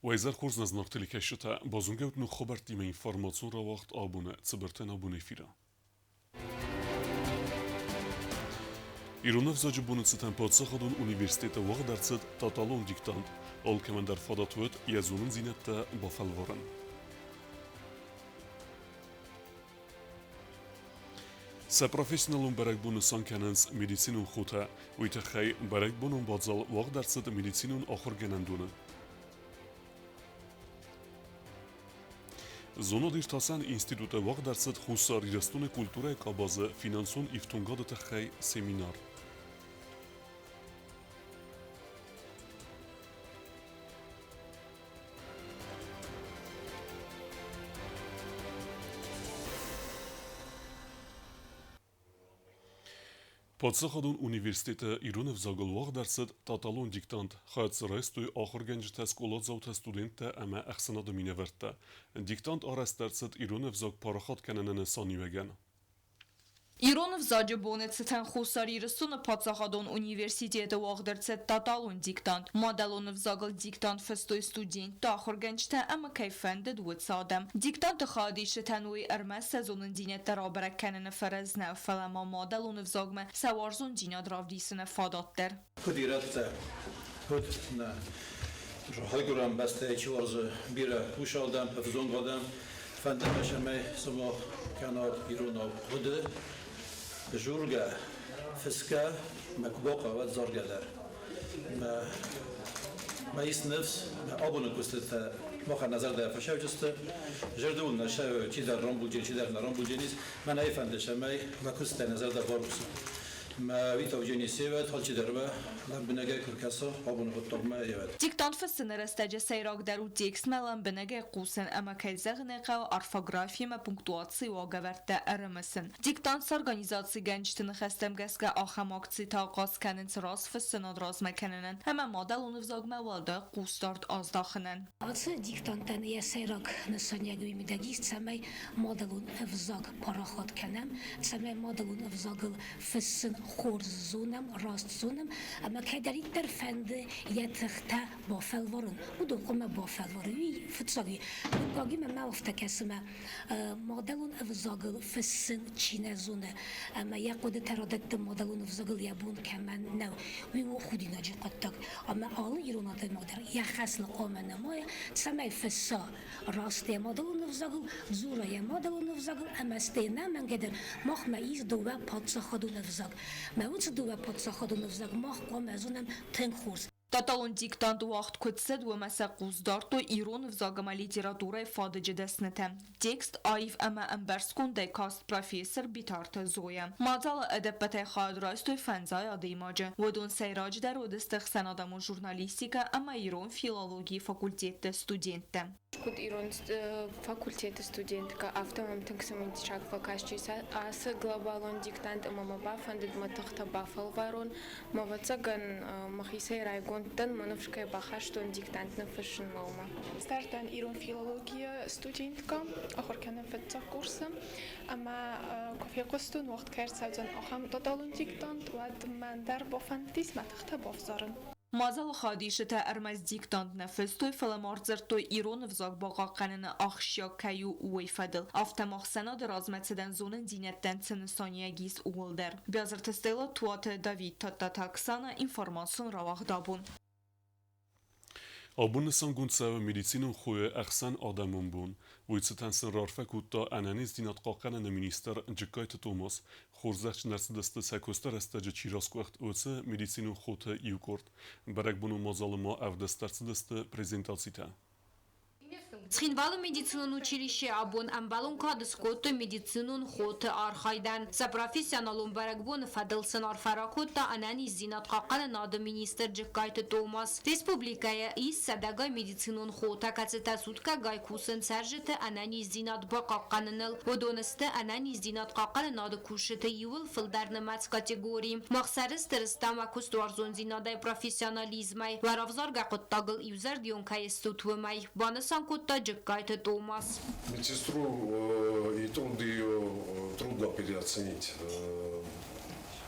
Уӕ хорз нӕ зынаргъ телекӕсджытӕ, базонгӕ ут ног хабӕрттимӕ информацион рауагъд абоны цыбыртӕн абоны эфиры. Ирон ӕвзаджы боны цытӕн паддзахадон университеты уагъд ӕрцыд тоталон диктант. Алкӕмӕн дӕр фадат уыд йӕ зонындзинӕдтӕ бафӕлварын. Сӕ профессионалон бӕрӕгбон нысан кӕнынц медицинон хотӕ. Уый тыххӕй бӕрӕгбонон мадзал уагъд ӕрцыд медицинон ахуыргӕнӕндоны. Зонад-иртасӕн институты уагъд ӕрцыд Хуссар Ирыстоны культурӕйы къабазы финансон ифтонгады тыххӕй семинар. Паддзахадон университеты ирон ӕвзагыл уагъд ӕрцыд тоталон диктант. Хайад дзы райстой ахуыргӕнджытӕ, скъоладзаутӕ, студенттӕ ӕмӕ ӕхсӕнады минӕвӕрттӕ. Диктант арӕзт ӕрцыд ирон ӕвзаг парахат кӕныны нысаниуӕгӕн. Ирон ӕвзаджы боны цытӕн Хуссар Ирыстоны паддзахадон университеты уагъд ӕрцыд тоталон диктант. Мадӕлон ӕвзагыл диктант фыстой студенттӕ, ахуыргӕнджытӕ ӕмӕ кӕй фӕндыд, уыцы адӕм. Диктанты хайадисджытӕн уый ӕрмӕст сӕ зонындзинӕдтӕ рабӕрӕг кӕныны фӕрӕз нӕу, фӕлӕ ма мадӕлон ӕвзагмӕ сӕ уарзондзинад равдисыны фадат дӕр. Куыд ирӕттӕ, куыд нӕ райгуырӕн бӕстӕйы чи уарзы бирӕ кусалдӕм, ӕвзонг адӕм, фӕнды мӕ, цӕмӕй сымах кӕнат иронау хъуыды, жургӕ, фысгӕ мӕ куы бахъӕуа, заргӕ дӕр. Мӕ мӕ ис ныфс, мӕ абоны куыстытӕ махӕн нӕ зӕрдӕйӕ фӕсӕвджысты. Зӕрды уын нӕ чидӕр рамбулджын, чидӕр нӕ рамбулджын ис. Мӕн ӕй фӕнды, цӕмӕй мӕ куыстӕй нӕ зӕрдӕ барухса. Мӕ уитауджени севӕд, алчидӕр уӕ лӕмбынӕгӕй куы ркӕса абоны хъуыддагмӕ евӕд. Диктант фыссыны рӕстӕджы сӕйрагдӕр у текстмӕ лӕмбынӕгӕй хъусын ӕмӕ, кӕй зӕгъын ӕй хъӕуы, орфографиимӕ пунктуацийы уагӕвӕрдтӕ ӕрымысын. Диктант сорганизацигӕнджыты ныхӕстӕм гӕсгӕ ахӕм акцитӕ ахъаз кӕнынц разфыссынад размӕ кӕнынӕн ӕмӕ мадӕлон ӕвзагмӕ уӕлдай хъусдард аздахынӕн. Ацы диктантӕн йӕ сӕйраг нысаниуӕг уый мидӕг ис, цӕмӕй мадӕлон ӕвзаг парахат кӕнӕм, цӕмӕй мадӕлон ӕвзагыл фыссын хорз зонӕм, раст зонӕм ӕмӕ кӕддӕриддӕр фӕнды йӕ тыхтӕ бафӕлварын, уыдон хъуамӕ бафӕлварой. Уый фыццаг у. Дыккагимӕ мӕ афтӕ кӕсы мӕ мадӕлон ӕвзагыл фыссын чи нӕ зоны ӕмӕ йӕ хъуыдытӕ радӕтты мадӕлон ӕвзагыл йӕ бон кӕмӕн нӕу, уый у худинаджы хъуыддаг. Ӕмӕ алы ирон адӕймаг дӕр йӕ хӕс хъуамӕ нымайа, цӕмӕй фысса раст йӕ мадӕлон ӕвзагыл, дзура йӕ мадӕлон ӕвзагыл ӕмӕ стӕй ӕнӕмӕнгӕй дӕр махмӕ ис дыууӕ паддзахадон ӕвзаг. Мӕ уыцы дыууӕ паддзахадон ӕвзаг мах хъуамӕ зонӕм тынг хорз. Тоталон диктант уагъд куыд цыд, уымӕ сӕ хъус дардтой ирон ӕвзаг ӕмӕ литературӕйы фадыджы дӕснытӕ. Текст аив ӕмӕ ӕмбӕрстгондӕй каст профессор Битарты Зоя. Мадзалы ӕдӕппӕтӕй хайад райстой фӕндзай адӕймаджы. Уыдон сӕйраджыдӕр уыдысты ӕхсӕнадӕмон журналистикӕ ӕмӕ ирон филологийы факультетты студенттӕ. Куыд ирон факультеты студенткӕ, афтӕ мӕм тынг цымыдисаг фӕкастис ацы глобалон диктант ӕмӕ мӕ бафӕндыд мӕ тыхтӕ бафӕлварон. Мӕ ӕвӕццӕгӕн, мӕхицӕй райгонд дӕн, мӕ ныфс кӕй бахастон диктант ныффыссынмӕ, уымӕ. Цардӕн ирон филологийы студенткӕ, ахуыр кӕнын фыццаг курсы ӕмӕ куы фехъуыстон, уагъд кӕй ӕрцӕудзӕн ахӕм тоталон диктант, уӕд мӕн дӕр бафӕндыдис мӕ тыхтӕ бавзарын. Мадзалы хайадисджытӕ ӕрмӕст диктант нӕ фыстой, фӕлӕ ма ӕрдзырдтой ирон ӕвзаг бахъахъхъӕныны ахсджиаг кӕй у, уый фӕдыл. Афтӕ ма ӕхсӕнады размӕцыдӕн зонындзинӕдтӕн цы нысаниуӕг ис, ууыл дӕр. Биазырты Стелла, Туаты Давид, Тадтаты Оксана, информацион рауагъд абон. Абон нысангонд цӕуы медицинон хойы ӕхсӕнадӕмон бон. Уый цытӕн сын раарфӕ кодта ӕнӕниздзинад хъахъхъӕныны министр Джыккайты Томас. Хорзӕхджын ӕрцыдысты сӕ куысты рӕстӕджы чи расгуыхт, уыцы медицинон хоты иу къорд. Бӕрӕгбонон мадзалы ма ӕвдыст ӕрцыдысты презентацитӕ. Цхинвалы медицинон училище абон ӕмбӕлон кад скодтой медицинон хоты архайдӕн. Сӕ профессионалон бӕрӕгбоны фӕдыл сын арфӕ ракодта ӕнӕниздзинад хъахъхъӕнынады министр Джыккайты Томас. Республикӕйы ис сӕдӕгай медицинон хотӕ, кӕцытӕ суткӕгай кусынц цӕрджыты ӕнӕниздзинад бахъахъхъӕныныл. Уыдон сты ӕнӕниздзинад хъахъхъӕнынады кусджыты иууыл фылдӕр нымӕц категори. Мах сӕрыстыр стӕм уӕ куыстуарзондзинадӕй, профессионализмӕй, уӕ равзаргӕ хъуыддагыл иузӕрдион кӕй стут, уымӕй, банысан кодта Джыккайты Томас. Медсестру и труд ее трудно переоценить.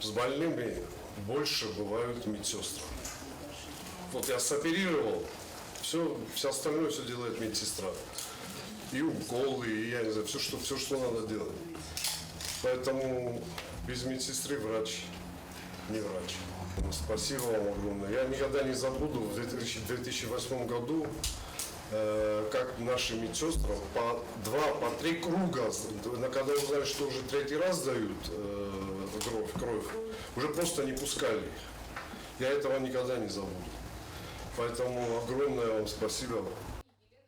С больными больше бывают медсестры. Вот я соперировал. Все, все остальное все делает медсестра. И уколы, и я не знаю, все, что надо делать. Поэтому без медсестры врач не врач. Спасибо вам огромное. Я никогда не забуду в 2008 году, как наши медсестры по два, по три круга, когда узнали, что уже третий раз дают кровь, уже просто не пускали их. Я этого никогда не забуду. Поэтому огромное вам спасибо.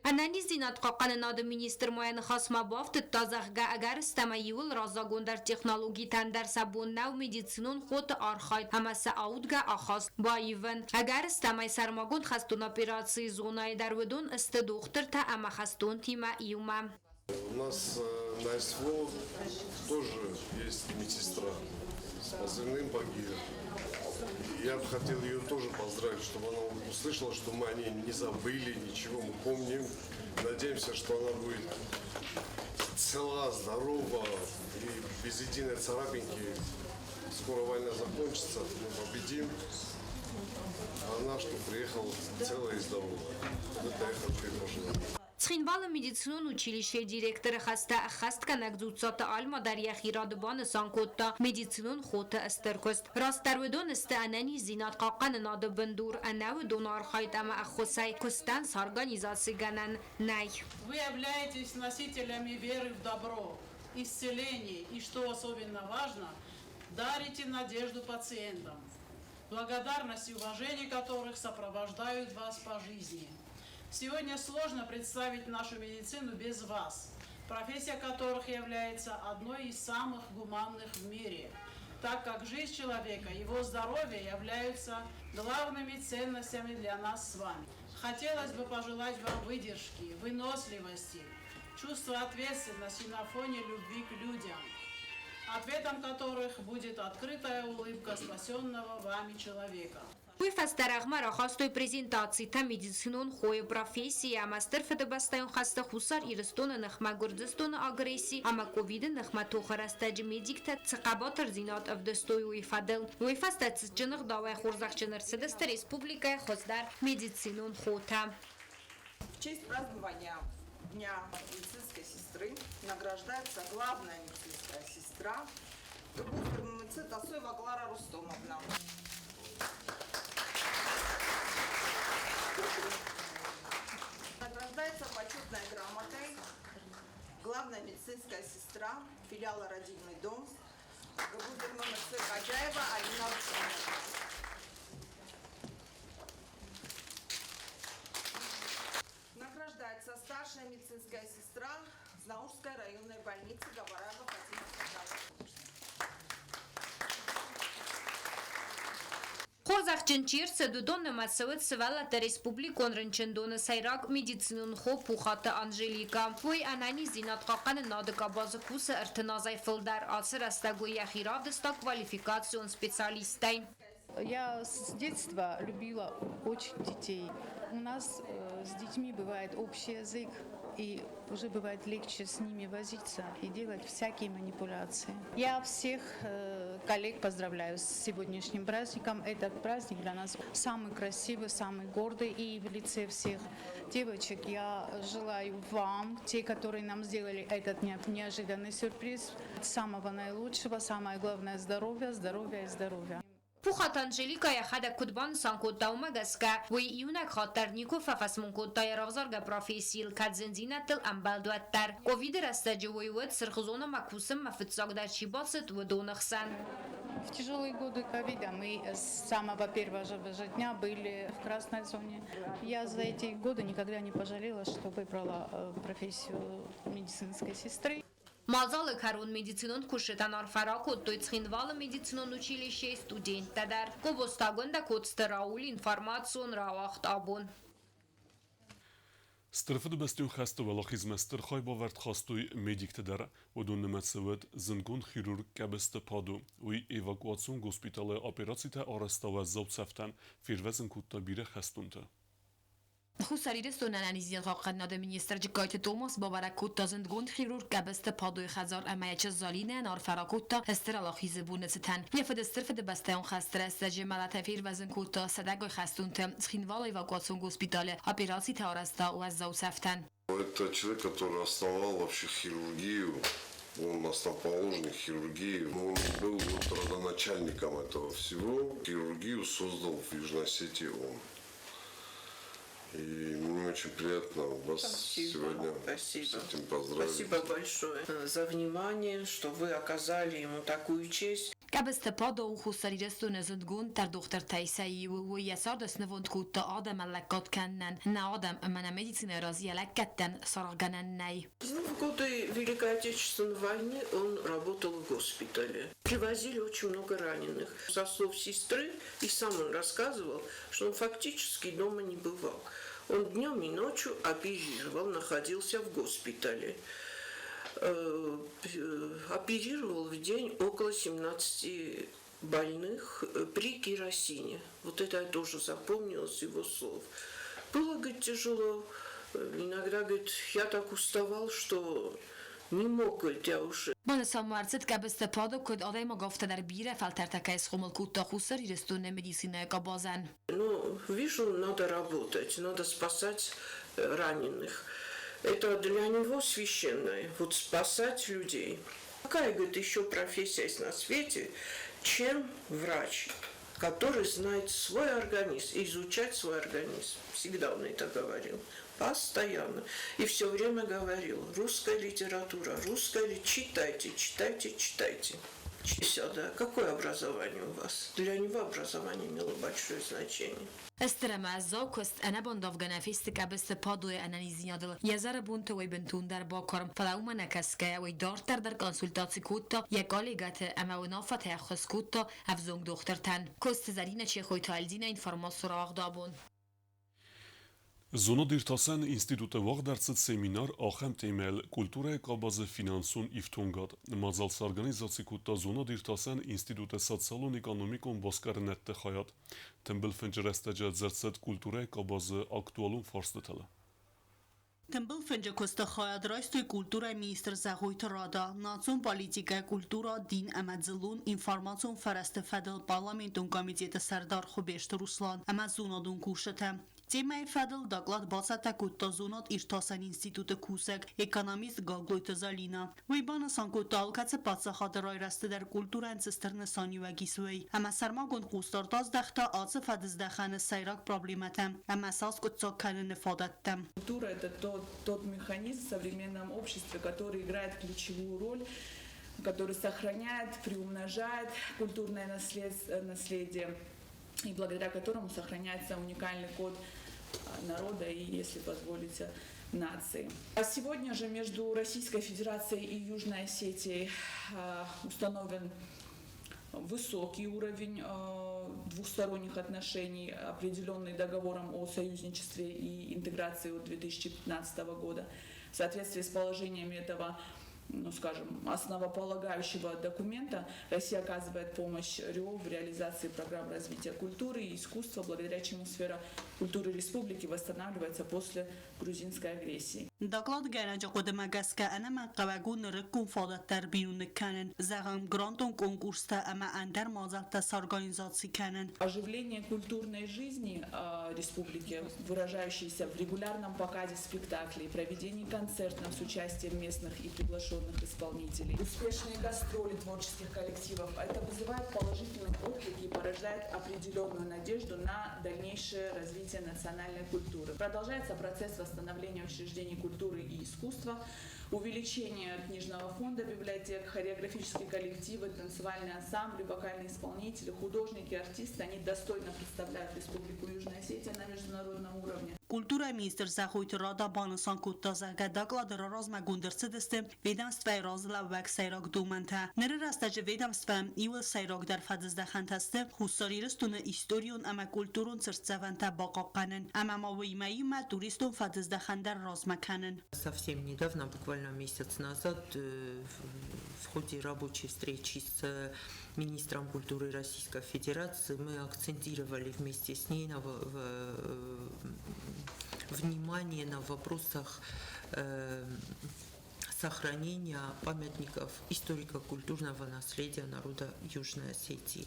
Ӕнӕниздзинад хъахъхъӕнынады министр ма йӕ ныхасмӕ бафтыдта, зӕгъгӕ, ӕгӕрыстӕмӕй иууыл раззагондӕр технологитӕн дӕр сӕ бон нӕу медицинон хоты архайд ӕмӕ сӕ аудгӕ ахаст баивын. Ӕгӕрыстӕмӕй сӕрмагонд хӕстон операцийы зонӕйы дӕр уыдон сты дохтыртӕ ӕмӕ хӕстонтимӕ иумӕ. У нас на СВО тоже есть медсестра с позывным Багира. Я бы хотел ее тоже поздравить, чтобы она услышала, что мы о ней не забыли, ничего, мы помним. Надеемся, что она будет цела, здорова и без единой царапинки. Скоро война закончится, мы победим. А она, что приехала целая и здоровая. Вот это я хочу ей пожелать. Цхинвалы медицинон училищейы директоры хӕстӕ ӕххӕстгӕнӕг Дзуццаты Альма дӕр йӕхи рады банысан кодта медицинон хоты стыр куыст. Растдӕр уыдон сты ӕнӕниздзинад хъахъхъӕнынады бындур, ӕнӕ уыдон архайд ӕмӕ ӕххуысӕй куыстӕн сорганизацигӕнӕн нӕй. Вы являетесь носителями веры в добро, исцеление и, что особенно важно, дарите надежду пациентам, благодарность и уважение которых сопровождают вас по жизни. Сегодня сложно представить нашу медицину без вас, профессия которых является одной из самых гуманных в мире, так как жизнь человека, его здоровье являются главными ценностями для нас с вами. Хотелось бы пожелать вам выдержки, выносливости, чувства ответственности на фоне любви к людям, ответом которых будет открытая улыбка спасенного вами человека. Уый фӕстӕ рӕгъмӕ рахастой презентацитӕ медицинон хойы профессийы ӕмӕ Стыр Фыдыбӕстӕйон хӕсты Хуссар Ирыстоны ныхмӕ Гуырдзыстоны агресси ӕмӕ ковиды ныхмӕ тохы рӕстӕджы медиктӕ цы хъӕбатырдзинад ӕвдыстой, уый фӕдыл. Уый фӕстӕ цытджын ӕгъдауӕй хорзӕхджын ӕрцыдысты республикӕйы хуыздӕр медицинон хотӕ. В честь празднования Дня медицинской сестры награждается главная медицинская сестра ГБУ МЦ Тасоева Клара Рустомовна. Награждается почетной грамотой главная медицинская сестра филиала «Родильный дом» ГБУ МЦ Каджаева Алина Рустамовна. Награждается старшая медицинская сестра Знаурской районной больницы Габараева Фатима Султановна. Хорзӕхджын чи рцыд, уыдон нымӕцы уыд сывӕллӕтты республикон рынчындоны сӕйраг медицинон хо Пухаты Анжеликӕ. Уый ӕнӕниздзинад хъахъхъӕнынады къабазы кусы 30 азӕй фылдӕр. Ацы рӕстӕг уый йӕхи равдыста квалификацион специалистӕй. Я с детства любила очень детей. У нас с детьми бывает общий язык, и уже бывает легче с ними возиться и делать всякие манипуляции. Я всех коллег поздравляю с сегодняшним праздником. Этот праздник для нас самый красивый, самый гордый. И в лице всех девочек я желаю вам, те, которые нам сделали этот неожиданный сюрприз, самого наилучшего, самое главное — здоровья, здоровья и здоровья. Пухаты Анжеликӕ йӕхӕдӕг куыд банысан кодта, уымӕ гӕсгӕ уый иунӕг хатт дӕр никуы фӕфӕсмон кодта йӕ равзаргӕ профессийыл, кӕд зындзинӕдтыл ӕмбӕлд, уӕддӕр. Ковиды рӕстӕджы уый уыд, сырх зонӕмӕ кусынмӕ фыццагдӕр чи бацыд, уыдоны хсӕн. В тяжелые годы ковида мы с самого первого же дня были в красной зоне. Я за эти годы никогда не пожалела, что выбрала профессию медицинской сестры. Мадзалы кӕрон медицинон кусджытӕн арфӕ ракодтой Цхинвалы медицинон училищейы студенттӕ дӕр. Гобозты Агуындӕ, Коцты Рауль, информацион рауагъд «Абон». Стыр Фыдыбӕстӕйон хӕсты уӕлахизмӕ стыр хайбавӕрд хастой медиктӕ дӕр. Уыдон нымӕцы уыд зындгонд хирург Къӕбысты Падо. Уый эвакуацион госпиталы операцитӕ арӕзта уӕззау цӕфтӕн, фервӕзын кодта бирӕ хӕстонты. Хуссар Ирыстоны ӕнӕниздзинад хъахъхъӕнынады министр Джыгкайты Томас бабӕрӕг кодта зындгонд хирург Къӕбысты Падойы хӕдзар ӕмӕ йӕ чызг Залинӕйӕн арфӕ ракодта Стыр Уӕлахизы боны цытӕн. Йӕ фыд Стыр Фыдыбӕстӕйон хӕсты рӕстӕджы мӕлӕтӕй фервӕзын кодта сӕдӕгай хӕстонты. Цхинвалы эвакуацион госпиталы операцитӕ арӕзта уӕззау цӕфтӕн. Это человек, который основал вообще хирургию, он основоположник хирургии, он был вот родоначальником этого всего. Хирургию создал в Южной Осетии он. И мне очень приятно вас Спасибо. сегодня Спасибо. с этим поздравить. Спасибо большое за внимание, что вы оказали ему такую честь. Къӕбысты Падо у Хуссар Ирыстоны зындгонддӕр дохтыртӕй сӕ иу. Уый йӕ цард снывонд кодта адӕмӕн лӕггад кӕнынӕн. Нӕ адӕм ӕмӕ нӕ медицинӕйы раз йӕ лӕггӕдтӕн саргъгӕнӕн нӕй. Ну, в годы Великой Отечественной войны он работал в госпитале. Привозили очень много раненых. Со слов сестры, и сам он рассказывал, что он фактически дома не бывал. Он днем и ночью оперировал, находился в госпитале. Оперировал в день около 17 больных при керосине. Вот это я тоже запомнила с его слов. Было, говорит, тяжело. Иногда, говорит, я так уставал, что не мог, говорит, я уже Банысан ма ӕрцыд, Къӕбысты Падо куыд адӕймаг, афтӕ дӕр бирӕ фӕлтӕртӕ кӕй схъомыл кодта Хуссар Ирыстоны медицинӕйы къабазӕн. Ну, вижу, надо работать, надо спасать раненых. Это для него священное, вот спасать людей. Какая, говорит, еще профессия есть на свете, чем врач, который знает свой организм, изучать свой организм. Всегда он это говорил, постоянно. И все время говорил, русская литература, русская ли, читайте, читайте, читайте. Да, какое образование у вас? Для него образование имело большое значение. Стыр ӕмӕ уӕззау куыст ӕнӕбандавгӕ нӕ фесты Къӕбысты Падойы ӕнӕниздзинадыл. Йӕ зӕрыбонты уый бынтондӕр бакуырм, фӕлӕ уымӕ нӕ кӕсгӕйӕ, уый дарддӕр дӕр консультаци кодта йӕ коллегӕты ӕмӕ уынаффӕтӕ ӕххуыс кодта ӕвзонг дохтыртӕн. Коцты Зӕринӕ, Чехойты Альдинӕ, информацион рауагъд абон. Зонад-иртасӕн институты уагъд ӕрцыд семинар ахӕм темӕйыл «Культурӕйы къабазы финансон ифтонгад». Мадзал сорганизаци кодта зонад-иртасӕн институты социалон-экономикон басгарынӕдты хайад. Тымбыл фынджы рӕстӕджы дзырд цыд культурӕйы къабазы актуалон фарстытыл. Тымбыл фынджы куысты хайад райстой культурӕйы министр Зӕгъойты Рада, национ политикӕ, культурӕ, дин ӕмӕ дзыллон информацион фӕрӕзты фӕдыл парламентон комитеты сӕрдар Хуыбежты Руслан ӕмӕ зонадон кусджытӕ. Темӕйы фӕдыл доклад бацӕттӕ кодта зонад-иртасӕн институты кусӕг, экономист Гаглойты Залинӕ. Уый банысан кодта, алкӕцы паддзахады райрӕзты дӕр культурӕйӕн цы стыр нысаниуӕг ис, уый. Ӕмӕ сӕрмагонд хъусдард аздӕхта ацы фӕдыздӕхӕны сӕйраг проблемӕтӕм ӕмӕ сӕ аскъуыддзаг кӕныны фадӕттӕм. Культура – это тот механизм в современном обществе, который играет ключевую роль, который сохраняет, приумножает культурное наследие и благодаря которому сохраняется уникальный код народа и, если позволите, нации. А сегодня же между Российской Федерацией и Южной Осетией установлен высокий уровень двухсторонних отношений, определенный договором о союзничестве и интеграции от 2015 года. В соответствии с положениями этого, ну, скажем, основополагающего документа Россия оказывает помощь РИО в реализации программ развития культуры и искусства, благодаря чему сфера культуры республики восстанавливается после грузинской агрессии. Докладгӕнӕджы хъуыдымӕ гӕсгӕ ӕнӕмӕнгхъӕуӕг у нырыккон фадӕттӕ ӕрбиноныг кӕнын, зӕгъӕм, грантон конкурстӕ ӕмӕ ӕндӕр мадзӕлттӕ сорганизаци кӕнын. Оживление культурной жизни республики, выражающееся в регулярном показе спектаклей, проведении концертов с участием местных и приглашенных исполнителей, успешные гастроли творческих коллективов, это вызывает положительный отклик и порождает определенную надежду на дальнейшее развитие национальной культуры. Продолжается процесс восстановления учреждений культуры и искусства, увеличение книжного фонда библиотек, хореографические коллективы, танцевальные ансамбли, вокальные исполнители, художники, артисты, они достойно представляют Республику Южная Осетия на международном уровне. Культурӕйы министр Зӕгъойты Рада банысан кодта, зӕгъгӕ, доклады размӕгонд ӕрцыдысты ведомствӕйы разылӕууӕг сӕйраг домӕнтӕ. Ныры рӕстӕджы ведомствӕйӕн иууыл сӕйрагдӕр фӕдыздӕхӕнтӕ сты Хуссар Ирыстоны историон ӕмӕ культурон цыртдзӕвӕнтӕ бахъахъхъӕнын ӕмӕ ма уыимӕ иумӕ туристон фӕдыздӕхӕн дӕр размӕ кӕнын. Совсем недавно, буквально месяц назад, в ходе рабочей встречи с министром культуры Российской Федерации мы акцентировали вместе с ней на внимание на вопросах сохранения памятников историко-культурного наследия народа Южной Осетии.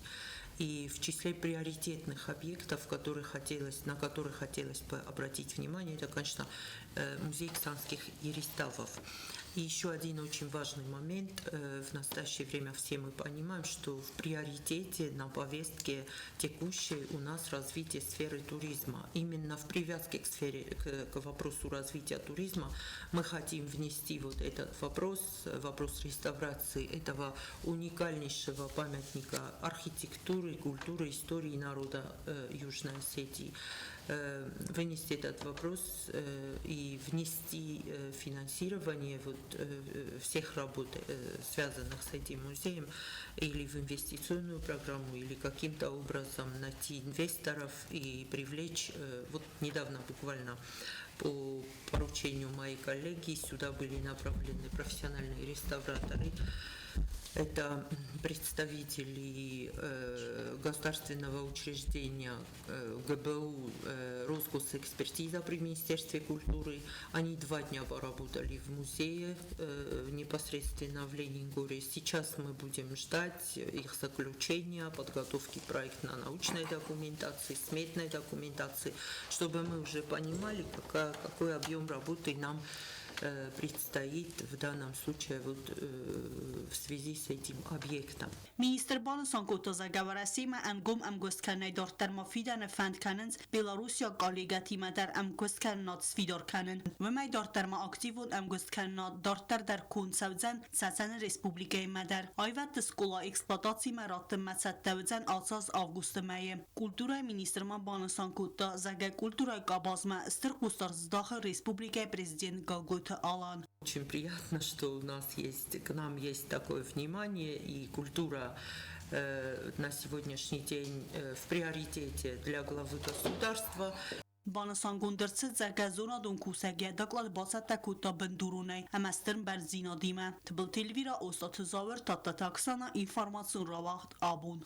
И в числе приоритетных объектов, которые хотелось, на которые хотелось бы обратить внимание, это, конечно, музей Ксанских ериставов. И еще один очень важный момент. В настоящее время все мы понимаем, что в приоритете на повестке текущей у нас развитие сферы туризма. Именно в привязке к сфере, к вопросу развития туризма мы хотим внести вот этот вопрос, вопрос реставрации этого уникальнейшего памятника архитектуры, культуры, истории народа Южной Осетии. Вынести этот вопрос и внести финансирование вот всех работ, связанных с этим музеем, или в инвестиционную программу, или каким-то образом найти инвесторов и привлечь. Вот недавно буквально по поручению моей коллеги сюда были направлены профессиональные реставраторы. Это представители государственного учреждения ГБУ Росгосэкспертиза при Министерстве культуры. Они 2 дня поработали в музее непосредственно в Ленингоре. Сейчас мы будем ждать их заключения, подготовки проектно-научной документации, сметной документации, чтобы мы уже понимали, какой объем работы нам предстоит в данном случае вот в связи с этим объектом. Министр банысан кодта, зӕгъгӕ, Уӕрӕсеимӕ ӕнгом ӕмгуысткӕнынӕй дарддӕр ма фидӕны фӕнд кӕнынц белоруссиаг коллегӕтимӕ дӕр ӕмгуысткӕнынад сфидар кӕнын. Уымӕй дарддӕр ма активон ӕмгуысткӕнынад дарддӕр дӕр конд цӕудзӕн Цӕцӕны республикӕимӕ дӕр. Аивӕдты скъола эксплуатацимӕ раттынмӕ цӕттӕ уыдзӕн ацы аз августы мӕйы. Культурӕйы министр ма банысан кодта, зӕгъгӕ, культурӕйы къабазмӕ стыр хъусдард здахы республикӕйы президент Гаглойты Алан. Очень приятно, что у нас есть, к нам есть такое внимание, и культура на сегодняшний день в приоритете для главы государства. Банысангонд ӕрцыд, зӕгъгӕ, зонадон кусӕг йӕ доклад бацӕттӕ кодта бындуронӕй ӕмӕ стыр бӕрндзинадимӕ. Тыбылты Эльвира, Остъаты Зауыр, Тадтаты Оксана, информацион рауагъд Абон.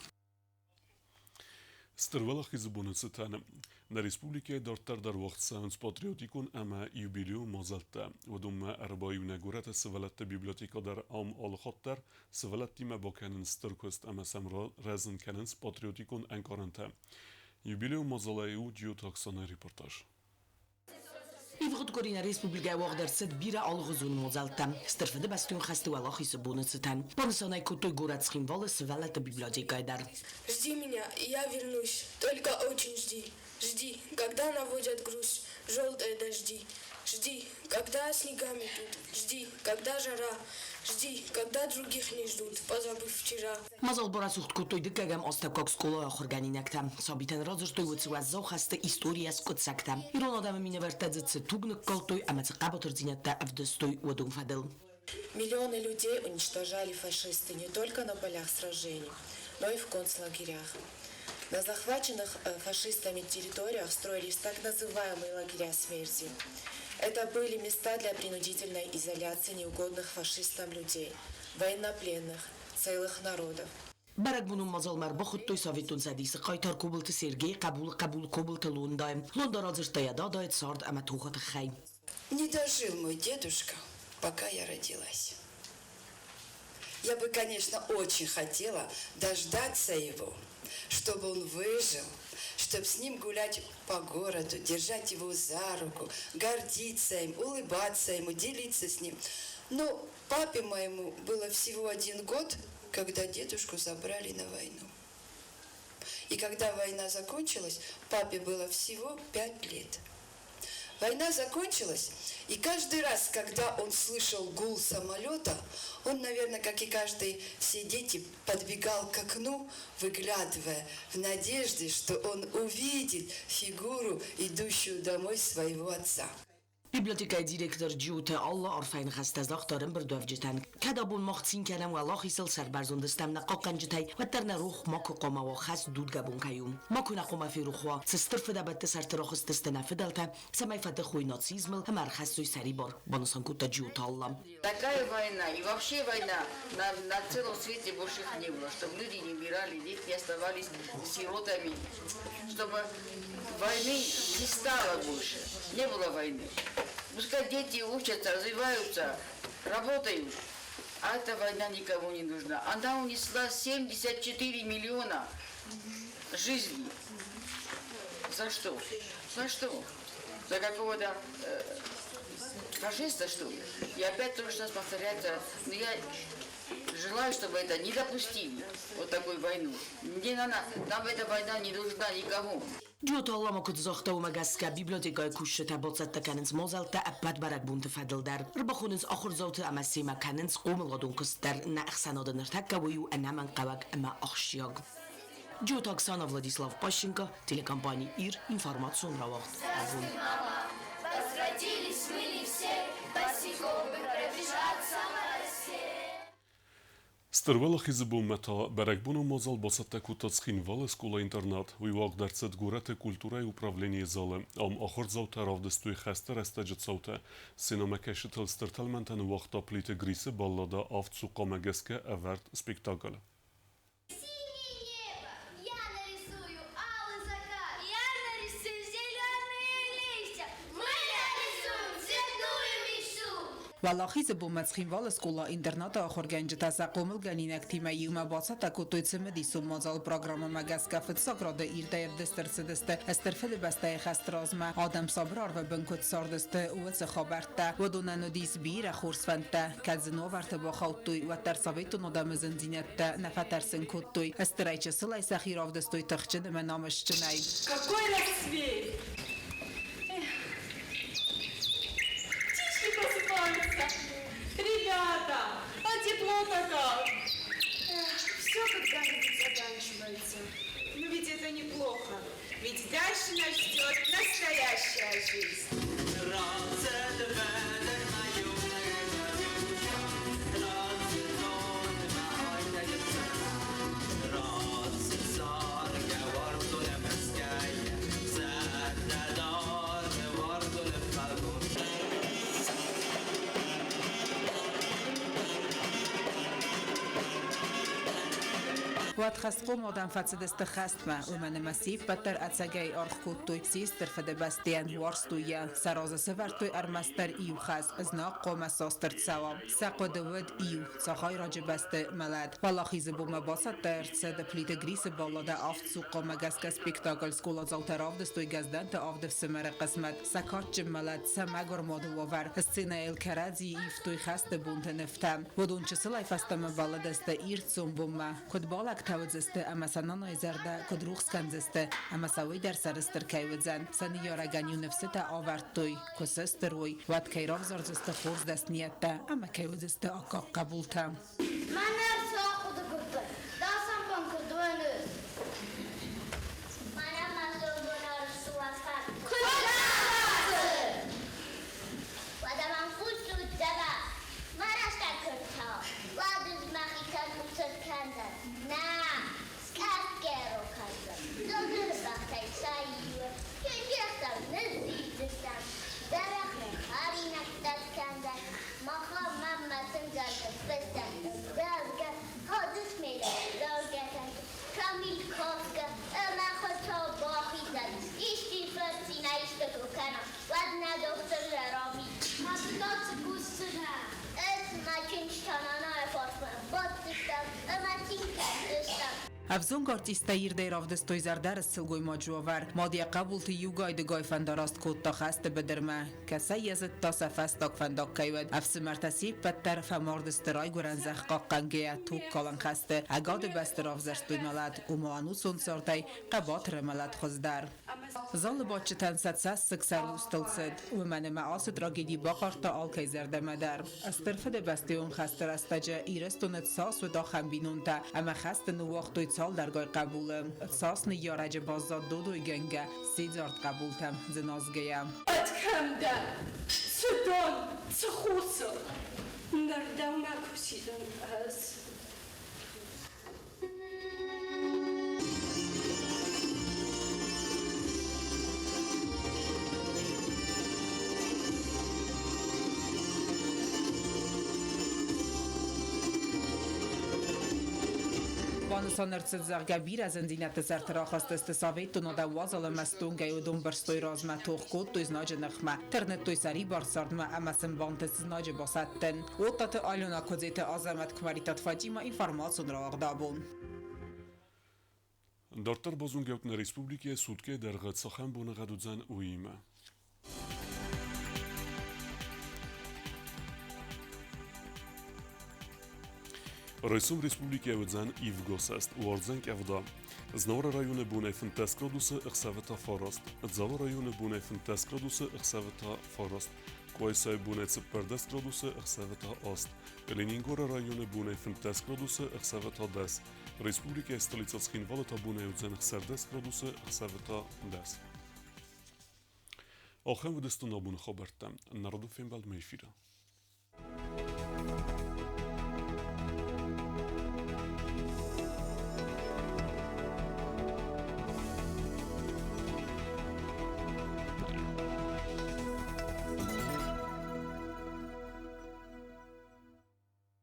Стыр Уӕлахизы боны цытӕн нӕ республикӕйы дарддӕр дӕр уагъд цӕуынц патриотикон ӕмӕ юбилейон мадзӕлттӕ. Уыдонмӕ ӕрбаиу нӕ горӕты сывӕллӕтты библиотекӕ дӕр ам алыхатт дӕр сывӕллӕттимӕ бакӕнынц стыр куыст ӕмӕ сӕм рӕзын кӕнынц патриотикон ӕнкъарӕнтӕ. Юбилейон мадзалӕй у Джиоты Оксанайы репортаж. Ивгъуыд къуыри нӕ республикӕйы уагъд ӕрцыд бирӕ алыгъуызон мадзӕлттӕ. Стыр Фыдыбӕстон хӕсты Уӕлахизы боны цытӕн. Банысан ӕй кодтой горӕт Цхинвалы сывӕллӕтты библиотекӕйы дӕр. Жди меня, и я вернусь, только очень жди. Жди, когда наводят грусть желтые дожди. Жди, когда снегами тут, жди, когда жара, жди, когда других не ждут, позабыв вчера. Мадзал барӕсугъд кодтой дыккӕгӕм астӕуккаг скъолайы ахуыргӕнинӕгтӕ. Сабитӕн радзырдтой уыцы уӕззау хӕсты историйӕ скъуыддзӕгтӕ. Ирон адӕмы минӕвӕрттӕ дзы цы туг ныккалдтой ӕмӕ цы хъӕбатырдзинӕдтӕ ӕвдыстой, уыдон фӕдыл. Миллионы людей уничтожали фашисты не только на полях сражений, но и в концлагерях. На захваченных фашистами территориях строились так называемые лагеря смерти. Это были места для принудительной изоляции неугодных фашистам людей, военнопленных, целых народов. Бӕрӕгбонон мадзалмӕ ӕрбахуыдтой Советон Цӕдисы хъайтар Кобылты Сергейы хъӕбулы хъӕбул Кобылты Лондайы. Лонда радзырдта йӕ дадайы цард ӕмӕ тохы тыххӕй. Не дожил мой дедушка, пока я родилась. Я бы, конечно, очень хотела дождаться его, чтобы он выжил, чтобы с ним гулять по городу, держать его за руку, гордиться им, улыбаться ему, делиться с ним. Но папе моему было всего 1 год, когда дедушку забрали на войну. И когда война закончилась, папе было всего 5 лет. Война закончилась, и каждый раз, когда он слышал гул самолета, он, наверное, как и каждый, все дети, подбегал к окну, выглядывая в надежде, что он увидит фигуру, идущую домой своего отца. Библиотекӕйы директор Джиоты Алла арфӕйы ныхӕстӕ загъта ӕрӕмбырдуӕвджытӕн, Кӕд абон мах цин кӕнӕм Уӕлахизыл, сӕрбӕрзонд стӕм нӕ хъахъхъӕнджытӕй, уӕддӕр нӕ рох макуы хъуамӕ уа хӕс дудгӕбон кӕй у. Макуы нӕ хъуамӕ ферох уа, цы стыр фыдӕбӕтты сӕрты рахызтысты нӕ фыдӕлтӕ, цӕмӕй фӕтых уой нацизмыл ӕмӕ ӕрхӕссой сӕрибар, банысан кодта Джиоты Алла. Такая война и вообще война на целом свете больше их не было, чтобы люди не умирали, дети не оставались сиротами, чтобы войны не стало больше, не было войны. Пускай дети учатся, развиваются, работают. А эта война никому не нужна. Она унесла 74 миллиона жизней. За что? За что? За какого-то фашиста, что ли? И опять то, что повторяется. Но я желаю, чтобы это не допустили, вот такую войну. Не на нас, нам эта война не нужна никому. Джиоты Алла ма куыд загъта, уымӕ гӕсгӕ библиотекӕйы кусджытӕ бацӕттӕ кӕнынц мадзӕлттӕ ӕппӕт бӕрӕгбонты фӕдыл дӕр. Ӕрбахонынц ахуырдзауты ӕмӕ семӕ кӕнынц хъомыладон куыст дӕр. Нӕ ӕхсӕнады ныртӕккӕ уый у ӕнӕмӕнгхъӕуӕг ӕмӕ ахсджиаг. Джиоты Оксана, Владислав Пащенко, телекомпани Ир, информацион рауагъд Абон. Возвратились мы не все, босиком бы пробежаться по росе. Стыр Уӕлахизы бонмӕ та бӕрӕгбонон мадзал бацӕттӕ кодта Цхинвалы скъола-интернат. Уый уагъд ӕрцыд горӕты культурӕйы управленийы залы. Ам ахуырдзаутӕ равдыстой хӕсты рӕстӕджы цаутӕ. Сценӕмӕкӕсджытыл стыр тӕлмӕнтӕ ныууагъта Плиты Грисы балладӕ Авд цухъхъамӕ гӕсгӕ ӕвӕрд спектакль. Синее небо, я нарисую алый закат. Я нарисую зеленые листья. Мы нарисуем цветную мечту. Уӕлахизы бонмӕ Цхинвалы скъола-интернаты ахуыргӕнджытӕ сӕ хъомылгӕнинӕгтимӕ иумӕ бацӕттӕ кодтой цымыдисон мадзал. Программӕмӕ гӕсгӕ фыццаг рады ирдӕй ӕвдыст ӕрцыдысты Стыр Фыдыбӕстӕйы хӕсты размӕ адӕм сабыр арвы бын куыд цардысты, уыцы хабӕрттӕ. Уыдонӕн уыдис бирӕ хорз фӕндтӕ. Кӕд дзы уавӕрты бахаудтой, уӕддӕр советон адӕмы зындзинӕдтӕ нӕ фӕтӕрсын кодтой. Стырӕй чысылӕй сӕхи равдыстой тыхджын ӕмӕ намысджынӕй. Какой рассвет! Эх, птички просыпаются! Ребята, а тепло-то как! Эх, все когда-нибудь заканчивается. Но ведь это неплохо. Ведь дальше нас ждет настоящая жизнь. Уӕд хӕстхъом адӕм фӕцыдысты хӕстмӕ, уымӕн ӕмӕ се ппӕт дӕр ӕцӕгӕй аргъ кодтой се стыр Фыдыбӕстӕйӕн, уарзтой йӕ. Сӕ разы сӕвӕрдтой ӕрмӕстдӕр иу хӕс, знаг хъуамӕ састыр цӕуа. Сӕ хъуыды уыд иу, цагъайраджы бӕсты мӕлӕт. Уӕлахизы бонмӕ бацӕттӕ ӕрцыд Плиты Грисы балладӕ Авд цухъхъамӕ гӕсгӕ спектакль. Скъоладзаутӕ равдыстой Гӕздӕнты авд ӕфсымӕры хъысмӕт, сӕ кадджын мӕлӕт, сӕ мӕгуыр мады уавӕр. Сценӕйыл кӕрӕдзийы ивтой хӕсты бонты нывтӕ. Уыдон чысылӕй фӕстӕмӕ бӕллыдысты ирд сомбонмӕ, куыд балӕгтӕ уыдзысты ӕмӕ сӕ нанайы зӕрдӕ куыд рухс кӕндзысты, ӕмӕ сӕ уый дӕр сӕрыстыр кӕй уыдзӕн. Сӕ ныййарӕгӕн-иу ныфсытӕ авӕрдтой, куы сыстыр уой, уӕд кӕй равзардзысты хорз дӕсныйӕдтӕ ӕмӕ кӕй уыдзысты аккаг хъӕбултӕ. Мӕнӕ цы ахъуыды кодтай? Дӕ сампан куыд уӕны? Мӕнӕ ма сомбон ӕрсуафӕн. Куыд рауадзы? Уӕдӕ мӕм хъусут дзӕбӕх. Мӕ рӕстӕг куы рцӕуа, уӕд ӕз мӕхицӕн усӕн кӕндзӕн. Нӕ, скъӕфгӕрон кӕндзӕн. Додыры бӕхтӕй сӕ иуы чынджыхтӕм ныззилдзыстӕм. Дзӕбӕх нын хӕринӕгтӕ скӕндзӕн. Махӕн мӕнмӕ тынг ныффыста ӕмдзӕвгӕ, Хадзысмелы заргӕтӕн, Камиль кафгӕ ӕмӕ Хуыцау бахизӕд, исчи фырцинӕй исты куы кӕна, уӕд нӕ дохтыр зӕронд. Мӕ цы кусдзынӕ? Ӕз мӕ чындз та нанайы фарсмӕ баддзыстӕм ӕмӕ цин кӕндзыстӕм. Ӕвзонг артисттӕ ирдӕй равдыстой зӕрдӕрыст сылгоймаджы уавӕр. Мад йӕ хъӕбулты иугай-дыгай фӕндараст кодта хӕсты быдырмӕ. Кӕцӕй йӕ зыдта, сӕ фӕстаг фӕндаг кӕй уыд. Ӕфсымӕртӕ се ппӕт дӕр фӕмард сты райгуырӕн зӕхх хъахъхъӕнгӕйӕ, тугкалӕн хӕсты. Ӕгады бӕсты равзӕрстой мӕлӕт, ома ӕнусон цардӕй хъӕбатыры мӕлӕт хуыздӕр. Залы бадджытӕн сӕ цӕссыг сӕ рустыл цыд, уымӕн ӕмӕ ацы трагеди бахъардта алкӕй зӕрдӕмӕ дӕр. Стыр Фыдыбӕстӕйон хӕсты рӕстӕджы Ирыстоны цас уыд ахӕм бинонтӕ, ӕмӕ хӕсты ныууагътой цалдӕргай хъӕбулы. Цас ныййарӕджы баззад додойгӕнгӕ, сидзӕрд хъӕбултӕм дзыназгӕйӕ. Уӕд кӕм дӕ? Цы дон, цы хъусыл? Ныр дӕумӕ куы сидын ӕз. Банысан ӕрцыд, зӕгъгӕ, бирӕ зындзинӕдты сӕрты рахызтысты советон адӕм уазал ӕмӕ стонгӕй уыдон бырстой размӕ, тох кодтой знаджы ныхмӕ, тырныдтой сӕрибар цардмӕ ӕмӕ сын бантыст знаджы басӕттын. Оттаты Алена, Куыдзеты Азӕмӕт, Куымӕридтаты Фатимӕ, информацион рауагъд абон. Дарддӕр базонгӕут нӕ республикӕйы суткӕйы дӕргъы цахӕм боныгъӕд уыдзӕн, уыимӕ. Райсом республикӕйы уыдзӕн ивгосӕст, уардзӕн къӕвда. Знауыры районы бонӕй 15 градусы, ӕхсӕвы та 9. Дзауы районы бонӕй 15 градусы, ӕхсӕвы та 9. Къуайсайы бонӕй 14 градусы, ӕхсӕвы та 8. Ленингоры районы бонӕй 15 градусы, ӕхсӕвы та 10. Республикӕйы столицӕ Цхинвалы та бонӕй уыдзӕн 16 градусы, ӕхсӕвы та 10. Ахӕм уыдысты нӕ абоны хабӕрттӕ. Народы фембӕлдмӕ эфиры.